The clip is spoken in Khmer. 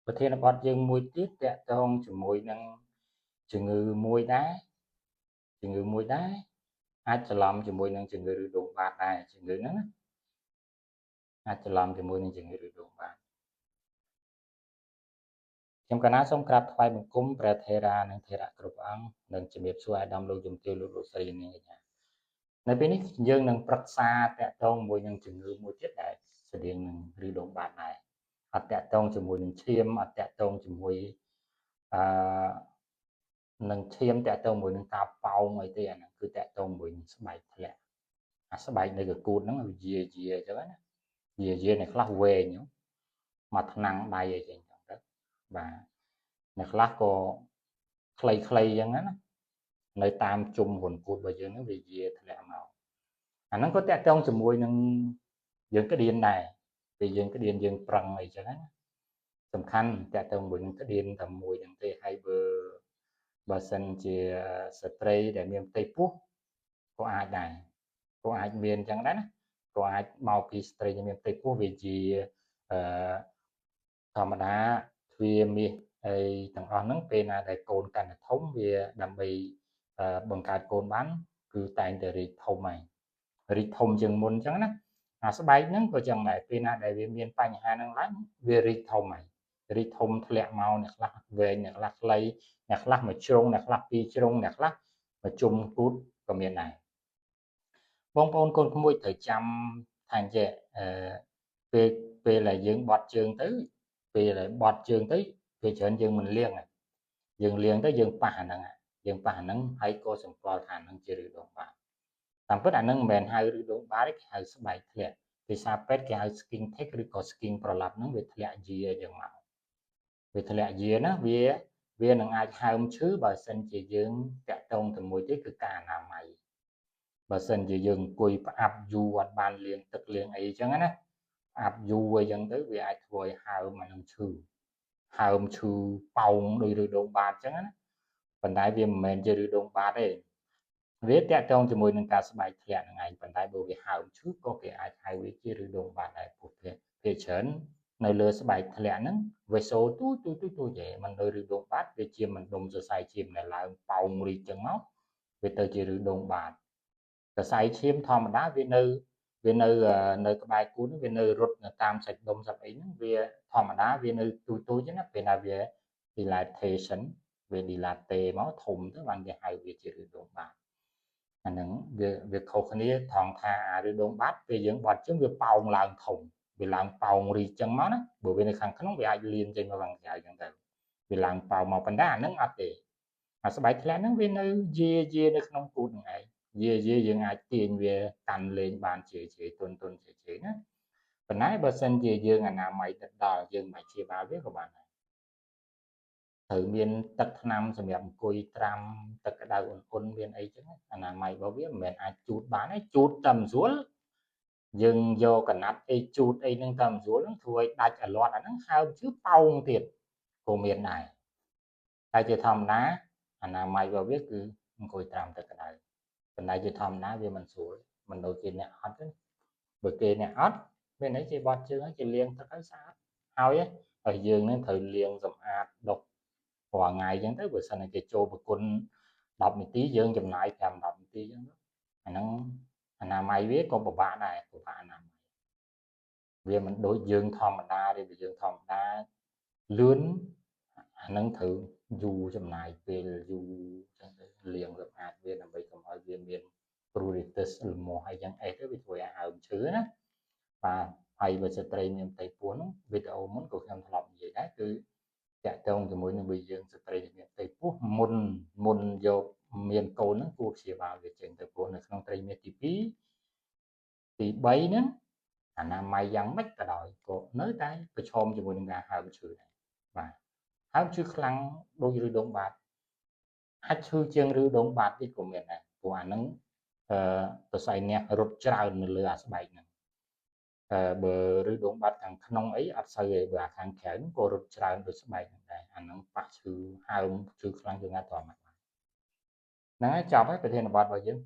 ប្រធានបទយើងមួយទៀតតាក់ទងជាមួយនឹងជំងឺមួយដែរជំងឺមួយដែរអាចច្រឡំជាមួយនឹងជំងឺឫសដូងបាតដែរជំងឺហ្នឹងណាអាចច្រឡំជាមួយនឹងជំងឺឫសដូងបាតខ្ញុំកណាសូមក្រាបថ្វាយបង្គំព្រះថេរានិងថេរៈគ្រប់អង្គនិងជំរាបសួរអាដាមលោកជំទាវលោកលោកស្រីនាងកញ្ញានៅពេលនេះយើងនឹងប្រឹក្សាតាក់ទងមួយនឹងជំងឺមួយទៀតដែលស្តៀងនឹងឫសដូងបាតដែរអត់តាក់ទងជាមួយនឹងឈាមអត់តាក់ទងជាមួយអឺនឹងឈាមតាក់ទងមួយនឹងការប៉ោងអីទេអាហ្នឹងគឺតាក់ទងមួយនឹងស្បែកធ្លាក់អាស្បែកនៅកគូតហ្នឹងវាយាយាអញ្ចឹងណាយាយាអ្នកខ្លះវែងមកថ្នាំងដៃអីចឹងទៅបាទអ្នកខ្លះក៏ខ្លីៗអញ្ចឹងណានៅតាមជុំរន្ធគូតរបស់យើងហ្នឹងវាយាធ្លាក់មកអាហ្នឹងក៏តាក់ទងជាមួយនឹងយើងក្តៀនដែរពេលយើងក្តៀនយើងប្រឹងអីចឹងណាសំខាន់តាក់ទងមួយនឹងក្តៀនតែមួយហ្នឹងទេហើយបើបើសិនជាស្ត្រីដែលមានផ្ទៃពោះក៏អាចដែរក៏អាចមានចឹងដែរណាក៏អាចមកពីស្ត្រីដែលមានផ្ទៃពោះវាជាអឺធម្មតាទ្វារមាសអីទាំងអស់ហ្នឹងពេលណាដែលកូនកាន់តែធំវាដើម្បីបង្កើតកូនបានគឺតែងតែរីកធំហើយរីកធំជាងមុនអញ្ចឹងណាអាស្បែកហ្នឹងក៏ចឹងដែរពេលណាដែលវាមានបញ្ហាហ្នឹងឡើងវារីកធំហើយរីកធំធ្លាក់មកអ្នកខ្លះវែងអ្នកខ្លះខ្លីអ្នកខ្លះមួយជ្រុងអ្នកខ្លះពីរជ្រុងអ្នកខ្លះមួយជុំគូតក៏មានដែរបងប្អូនកូនក្មួយត្រូវចាំថាអញ្ចេះអឺពេលពេលដែលយើងបត់ជើងទៅពេលដែលបត់ជើងទៅពេលច្រើនយើងមិនលាងយើងលាងទៅយើងប៉ះអាហ្នឹងយើងប៉ះអាហ្នឹងហើយក៏សម្គាល់ថាហ្នឹងជាឫសដូងបាតតាមពិតអាហ្នឹងមិនមែនហៅឫសដូងបាតទេគេហៅស្បែកធ្លាក់ភាសាពេទ្យគេហៅ skin tag ឬក៏ skin prolapse ហ្នឹងវាធ្លាក់យាអញ្ចឹងមកវាធ្លាក់យាណាវាវានឹងអាចហើមឈឺបើសិនជាយើងតាក់ទងទៅមួយទៀតគឺការអនាម័យបើសិនជាយើងអង្គុយផ្អាប់យូរអត់បានលាងទឹកលាងអីអញ្ចឹងណាផ្អាប់យូរអីចឹងទៅវាអាចធ្វើឲ្យហើមអានឹងឈឺហើមឈឺប៉ោងដោយឫសដូងបាតអញ្ចឹងណាប៉ុន្តែវាមិនមែនជាឫសដូងបាតទេវាតាក់ទងជាមួយនឹងការស្បែកធ្លាក់ហ្នឹងឯងប៉ុន្តែបើវាហើមឈឺក៏គេអាចហៅវាជាឫសដូងបាតដែរព្រោះភាគច្រើននៅលើស្បែកធ្លាក់ហ្នឹង vessel ទូទូទូទូទេមិនដូចឫសដូងបាតវាជាមិនដុំសរសៃឈាមដែលឡើងប៉ោងរីកចឹងមកវាទៅជាឫសដូងបាតសរសៃឈាមធម្មតាវានៅវានៅនៅក្បែរគូនវានៅរត់នៅតាមសាច់ដុំសាច់អីហ្នឹងវាធម្មតាវានៅទូទូចឹងណាពេលណាវា dilatation វា dilate មកធំទៅបានគេហៅវាជាឫសដូងបាតអាហ្នឹងវាវាខុសគ្នាថងថាអាឫសដូងបាតពេលយើងបត់ជើងវាប៉ោងឡើងធំវាឡើងប៉ោងរីកចឹងមកណាបើវានៅខាងក្នុងវាអាចលៀនចេញមកខាងក្រៅចឹងទៅវាឡើងប៉ោងមកប៉ុន្តែអាហ្នឹងអត់ទេអាស្បែកធ្លាក់ហ្នឹងវានៅយាយានៅក្នុងគូតហ្នឹងឯងយាយាយើងអាចទាញវាកាន់លេងបានជាជាទុនទុនជាជាណាប៉ុន្តែបើសិនជាយើងអនាម័យទៅដល់យើងមិនព្យាបាលវាក៏បានដែរត្រូវមានទឹកថ្នាំសម្រាប់អង្គុយត្រាំទឹកក្តៅអ៊ុនៗមានអីចឹងអនាម័យរបស់វាមិនមែនអាចជូតបានទេជូតតែមិនស្រួលយើងយកកណាត់អីជូតអីហ្នឹងតែមិនស្រួលហ្នឹងធ្វើឲ្យដាច់អាលាត់អាហ្នឹងហើមឈឺប៉ោងទៀតក៏មានដែរតែជាធម្មតាអនាម័យរបស់វាគឺអង្គុយត្រាំទឹកក្តៅប៉ុន្តែជាធម្មតាវាមិនស្រួលមិនដូចជាអ្នកអត់ទេបើគេអ្នកអត់មានន័យគេបត់ជើងហើយគេលាងទឹកឲ្យស្អាតហើយហើយយើងនឹងត្រូវលាងសម្អាតដុសរាល់ថ្ងៃអញ្ចឹងទៅបើសិនតែគេចូលប្រគុណ10នាទីយើងចំណាយ5 10នាទីអញ្ចឹងអាហ្នឹងអនាម័យវាក៏ពិបាកដែរពិបាកអនាម័យវាមិនដូចយើងធម្មតាទេបើយើងធម្មតាលឿនអាហ្នឹងត្រូវយូរចំណាយពេលយូរអញ្ចឹងទៅលាងសម្អាតវាដើម្បីកុំឲ្យវាមាន pruritus លមាស់អីចឹងអីទៅវាធ្វើឲ្យហើមឈឺណាបាទហើយបើស្ត្រីមានផ្ទៃពោះនោះវីដេអូមុនក៏ខ្ញុំធ្លាប់និយាយដែរគឺតាក់ទងជាមួយនឹងបើយើងស្ត្រីមានផ្ទៃពោះមុនមុនយកមានកូនហ្នឹងគួរព្យាបាលវាចេញទៅព្រោះនៅក្នុងត្រីមាសទី2ទី3ហ្នឹងអនាម័យយ៉ាងម៉េចក៏ដោយក៏នៅតែប្រឈមជាមួយនឹងការហើមឈឺដែរបាទហើមឈឺខ្លាំងដូចឫសដូងបាតអាចឈឺជាងឫសដូងបាតទៀតក៏មានដែរព្រោះអាហ្នឹងអឺសរសៃអ្នករត់ច្រើននៅលើអាស្បែកហ្នឹងអឺបើឫសដូងបាត់ខាងក្នុងអីអត់សូវទេបើអាខាងក្រៅក៏រត់ច្រើនដូចស្បែកហ្នឹងដែរអាហ្នឹងប៉ះឈឺហើមឈឺខ្លាំងជាងអាធម្មតាហ្នឹងហើយចប់ហើយប្រធានបទរបស់យើង។